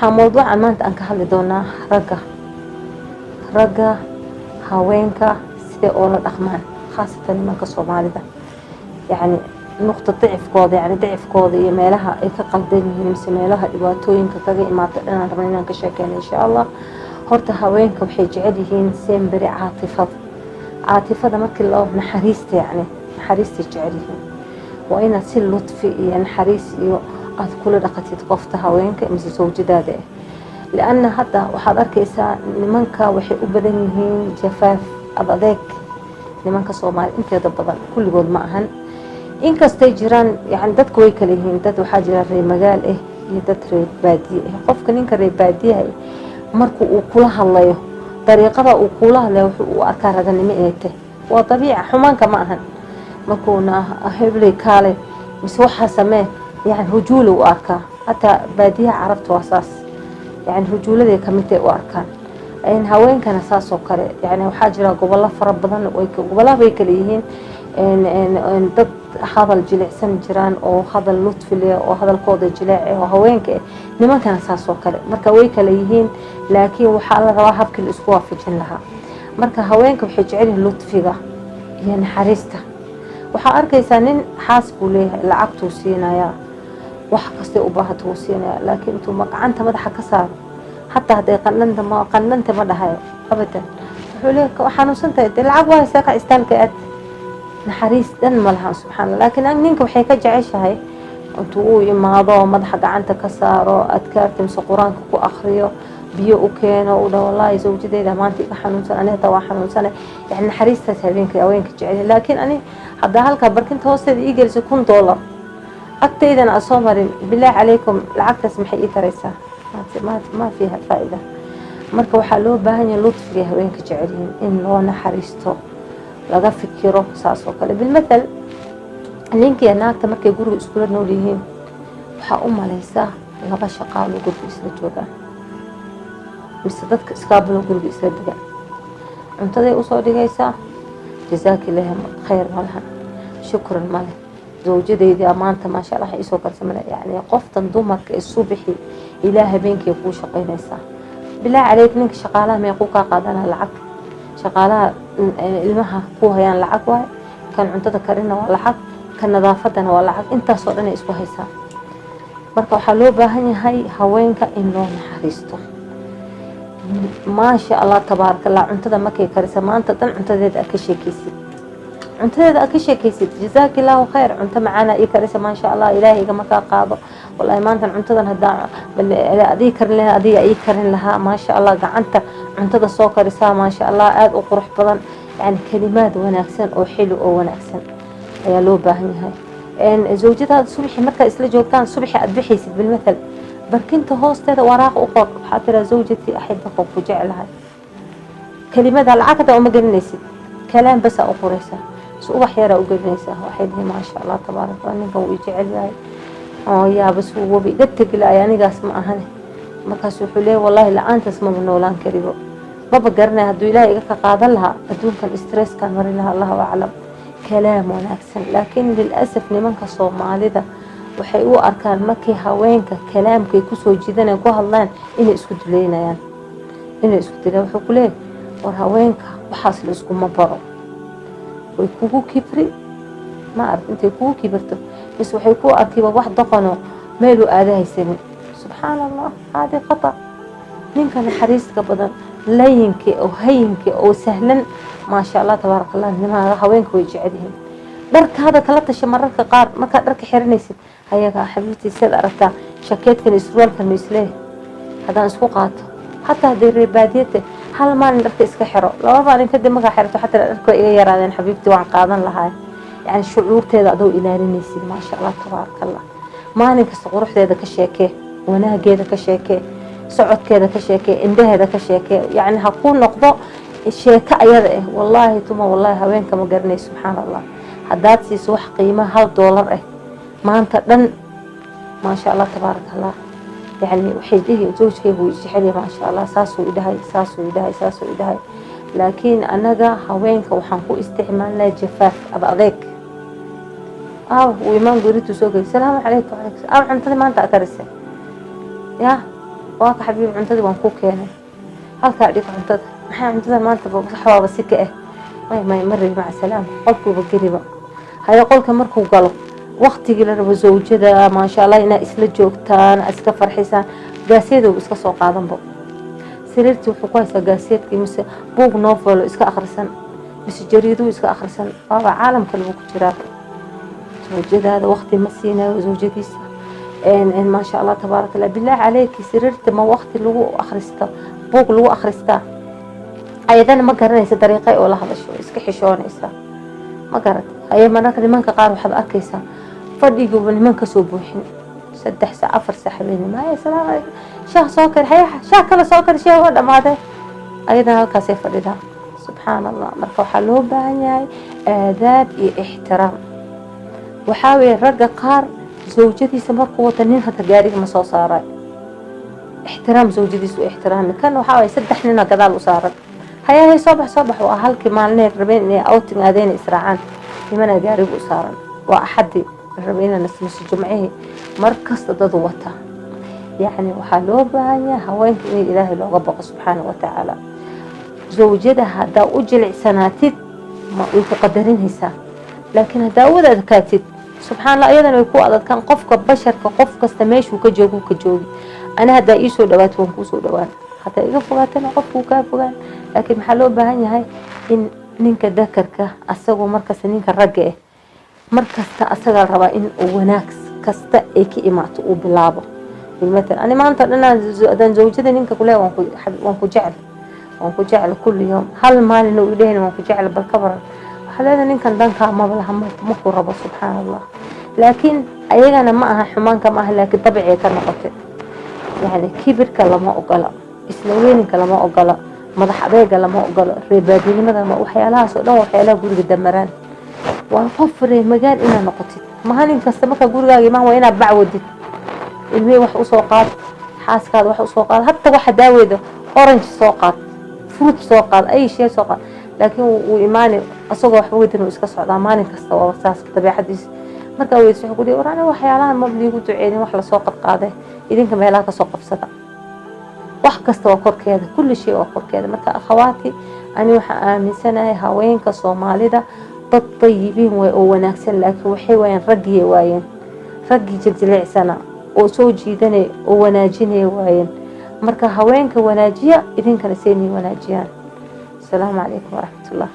Waxaa mowduucan maanta aan ka hadli doonaa ragga haweenka siday oola dhaqmaan, khaasatan nimanka Soomaalida, yacni nuqta dicifkooda, yani dicifkooda iyo meelaha ay ka qaldan yihiin mise meelaha dhibaatooyinka kaga imaata dhanaan rabna inaan ka sheekeyno, insha Allah. Horta haweenka waxay jecel yihiin semberi caatifada. Caatifada markii loo naxariista, yacni naxariistay jecel yihiin. Waa inaad si lutfi iyo naxariis iyo aada kula dhaqatid qofta haweenka mise sawjadaada ah, lianna hadda waxaad arkaysaa nimanka waxay u badan yihiin jafaaf, ad adeeg. Nimanka Soomaali inteeda badan, kulligood ma ahan, inkastay jiraan, yani dadka way kala yihiin. Dad waxaa jira reer magaal ah iyo dad reer baadiye ah. Qofka ninka reer baadiyaha marka uu kula hadlayo, dariiqada uu kula hadlayo wuxuu u arkaa raganimo inay tahay. Waa dabiica, xumaanka ma ahan. Markuuna hebley kaale mise waxaa samee, yani rujuula u arkaa. Hataa baadiyaha Carabta waa saas, yani rujuuladay kamidtay u arkaan. Haweenkana saasoo kale. Yani waxaa jira gobollo fara badan, gobolaha way kala yihiin. Dad hadal jilicsan jiraan oo hadal lutfi leh oo hadalkooda jileec oo haweenka ah, nimankana saasoo kale. Marka way kala yihiin, laakiin waxaa la rabaa habkii la isku waafajin lahaa. Marka haweenka waxay jecel yihiin lutfiga iyo naxariista. Waxaa arkaysaa nin xaas buu leeyahay, lacagtuu siinayaa, wax kastay u baahata wuu siinaya, laakiin intuu gacanta madaxa ka saaro, hataa hadday qandhanta, ma qandhanta ma dhahayo abadan. Wuxuu leeyahay, "Xanuunsan tahay dee, lacag waa haysaa, ka istaalka aad." Naxariis dhan ma lahan, subxaan Allah. Laakiin ninka waxay ka jeceshahay intuu uu imaado, madaxa gacanta ka saaro, adkaarta mise Qur-aanka ku akriyo, biyo u keeno, u dhaho, "Wallaahi zawjadeyda maanta iga xanuunsan, ani hataa waa xanuunsana." Yani naxariistaas haweenka jecel. Laakiin ani haddaa halkaa barkinta hoosteeda ii geliso $1000, agtaydana a soo marin, bilaahi calaykum, lacagtaas maxay ii taraysaa? Ma fiiha faa-ida. Marka waxaa loo baahan yahay lutfiga haweenka jecel yihiin in loo naxariisto, laga fikiro saas oo kale. Bilmathal, ninkiiyo naagta markay guriga iskula nool yihiin, waxaa u malaysaa laba shaqaalo guriga isla joogaan mise dadka iskaabulo guriga isla degan. Cuntaday usoo dhigaysaa, "Jazaaki illaahi khayr" malahan, "Shukran" male, "Zawjadeydii maanta, maasha Allah, iisoo karsa" male. Yani qoftan dumarka ee subixi ilaa habeenkii kuu shaqaynaysaa, bilaa caleyk, ninka shaqaalaha meequu kaa qaadana lacag? Shaqaalaha ilmaha ku hayaan lacag waay, kan cuntada karina waa lacag, kan nadaafadana waa lacag. Intaasoo dhan ay isku haysaa. Marka waxaa loo baahan yahay haweenka in loo naxariisto. Maasha Allah, tabaaraka Allah, cuntada markay karisa, maanta dhan cuntadeeda aad ka sheekeysid, cuntadeeda aad ka sheekeysid. "Jazaaka illaahu khayr, cunto macaana ii karisa, maasha Allah, Ilaahay igama kaa qaado. Wallahi maantan cuntadan hadaa adii karin lahaa, adiga ii karin lahaa. Maasha Allah, gacanta cuntada soo karisaa, maasha Allah, aada u qurux badan." Yani kalimaad wanaagsan oo xili oo wanaagsan ayaa loo baahan yahay. Zawjadaada subaxi markaa isla joogtaan, subaxi aad bixaysid, bilmathal, barkinta hoosteeda waraaq u qor. Waxaa tiraa, "Zawjatii axibaka, ku jeclahay." Kelimada lacag hataa uma gelinaysid, kalaam basaa u qoraysaa, si ubax yaraa u gelinaysaa. Waxay dhihi, "Maasha Allah, tabaaraka Allah, ninkan wuu i jecel yahay oo yaaba suu waba iga tegi lahay, anigaas ma ahane." Markaas wuxuu leeyahy, "Wallaahi la-aantaas maba noolaan karibo, maba garanaya. Hadduu Ilaahay iga ka qaadan lahaa, adduunkan stresskan marin lahaa, Allahu aclam." Kalaam wanaagsan. Laakiin lilasaf nimanka Soomaalida waxay u arkaan markay haweenka kalaamkay kusoo jiidanay ku hadlaan inay isku duleynayaan, inay isku dilaan. Wuxuu ku leeyahay, "War, haweenka waxaas la iskuma baro, way kugu kibri." Ma arag intay kugu kibirto mise waxay ku arkiba wax doqono meeluu aada haysanin. Subxaana Allah, haadi khata. Ninka naxariiska badan, layinka oo hayinka oo sahlan, maasha Allah, tabaaraka Allah, nimaa haweenka way jecel yihiin. Dharkaada kala tasha mararka qaar markaad dharka xiranaysid ayaga. "Xabiibtii, siad aragtaa shakeedkan iyo surwaalkan? Ma isleeyahay haddaan isku qaato?" Hataa hadday reebaadiyate, hal maalin dharka iska xiro, 2 maalin kadib markaa xirato, xataa dharka way iga yaraadeen, xabiibtii, waan qaadan lahaa. Yani shucuurteeda adoo ilaalinaysid, maasha Allah, tabaaraka Allah, maalin kasta quruxdeeda ka sheekee, wanaageeda ka sheekee, socodkeeda ka sheekee, indhaheeda ka sheekee. Yani ha kuu noqdo sheeko ayada ah. Wallaahi tuma wallaahi, haweenka ma garanay. Subxaan Allah, haddaad siiso wax qiimaha $1 ah, maanta dhan, maasha Allah, tabaaraka Allah, yani waxay dhihi, "Zawjkaygu wuu jecel yahay, maasha Allah, saasuu idhahay, saasuu idhahay, saasuu idhahay." Laakiin anaga haweenka waxaan ku isticmaalnaa jafaaf, ad adeeg. Aaw wuu imaan, gurituu soo gey, "Salaamu calaykum." "Calaykum." "Aaw cuntadii maanta a karisay?" Ya. Waa ka xabiibi, cuntadii waan ku keenay, halkaa dhig cuntada. Maxaa cuntada maanta waxbaaba si ka ah? May may, ma rabi, maca salaama. Qolkuuba geliba haye. Qolka markuu galo, waqtigii la rabo zawjada, maasha Allah, inaa isla joogtaan, iska farxisaan, gaaseedow iska soo qaadanbo. Sariirtii wuxuu ku haystaa gaaseedkii, mise buug novel iska akhrisan, mise jariiduu iska akhrisan, waaba caalam kale buu ku jiraa. Zawjadaada waqti ma siinayo zawjadiisa. Maasha Allah, tabaaraka Allah. Billahi caleyki, sariirta ma waqti lagu akhristo, buug lagu akhristaa? Ayadana ma garanaysa dariiqay oo la hadasho, iska xishoonaysa, ma garat. Haye, mararka nimanka qaar waxaad arkaysaa fadhiguba niman kasoo buuxin 3 saac, 4 saac habeenimo. Haye, asalaamu calaykum, shaah soo kari. Haye, shaah kale soo kari, shaah waa dhamaadee. Ayadana halkaasay fadhidaa, subxaan Allah. Marka waxaa loo baahan yahay aadaab iyo ixtiraam. Waxaa weeye ragga qaar zawjadiisa markuu wata nin hata gaariga ma soo saaray, ixtiraam zawjadiisa u ixtiraami. Kan waxaa waye saddex nina gadaal u saaran. Haya hay, soo bax, soo bax. Waa halkii maalinay rabeen inay outing aadeen, israacaan, nimanaa gaariga u saaran. Waa axadii la rabay inaan mise jumcihii, mar kasta dadu wata. Yacni waxaa loo baahan yahay haweenka in Ilaahay looga baqo subxaana wa tacaala. Zawjada haddaa u jilicsanaatid, ma way ku qadarinaysaa, laakiin haddaa u wada adkaatid, subxaan Allah, iyadana way ku adadkaan. Qofka basharka, qof kasta meeshuu ka joogu ka joogi. Ani haddaa iisoo dhawaato, waan kuusoo dhawaan; haddaa iga fogaatana, qofkuu kaa fogaan. Laakiin maxaa loo baahan yahay? In ninka dakarka asagoo markasta, ninka ragga ah markasta asagaa rabaa in uu wanaag kasta ay ka imaato uu bilaabo. Bilmatal, ani maanta dhan hadaan zawjada ninka kule "Waan ku jecel, waan ku jecel" kulli yoom, hal maalin uu idhahayn "Waan ku jecel", bal ka baran. Waxaa leedahay ninkan dankaa maba laha, maku rabo, subxaan Allah. Laakiin ayagana ma aha, xumaanka ma aha, laakiin dabcigay ka noqotay. Yani kibirka lama ogola, isla weyninka lama ogola, madax adeega lama ogola, reebaadinimada, waxyaalahaas oo dhan waxyaalaha guriga damaraan. Waa qof reer magaal inaad noqotid. Maalin kasta markaa gurigaaga imaan, waa inaad bac wadid, ilmihii wax usoo qaad, xaaskaada wax usoo qaad, hatta waxa daaweeda orange soo qaad, fruit soo qaad, ay shay soo qaad. Laakiin wuu imaani asagoo waxba wadan, uu iska socdaa maalin kasta. Waa saas dabeecadiisa. Markaa weydiis, wuxuu ku dhihi, "War aniga waxyaalahan ma liigu duceynin, wax lasoo qadqaaday, idinka meelaha kasoo qabsada." Wax kasta waa korkeeda, kulli shay waa korkeeda. Marka akhawaati, ani waxaa aaminsanahay haweenka Soomaalida dad dayibiin way oo wanaagsan, laakiin waxay waayeen raggii, waayeen raggii jiljilecsana oo soo jiidanay oo wanaajinaya waayeen. Marka haweenka wanaajiya, idinkana seynay wanaajiyaan. Asalaamu calaykum waraxmatullah.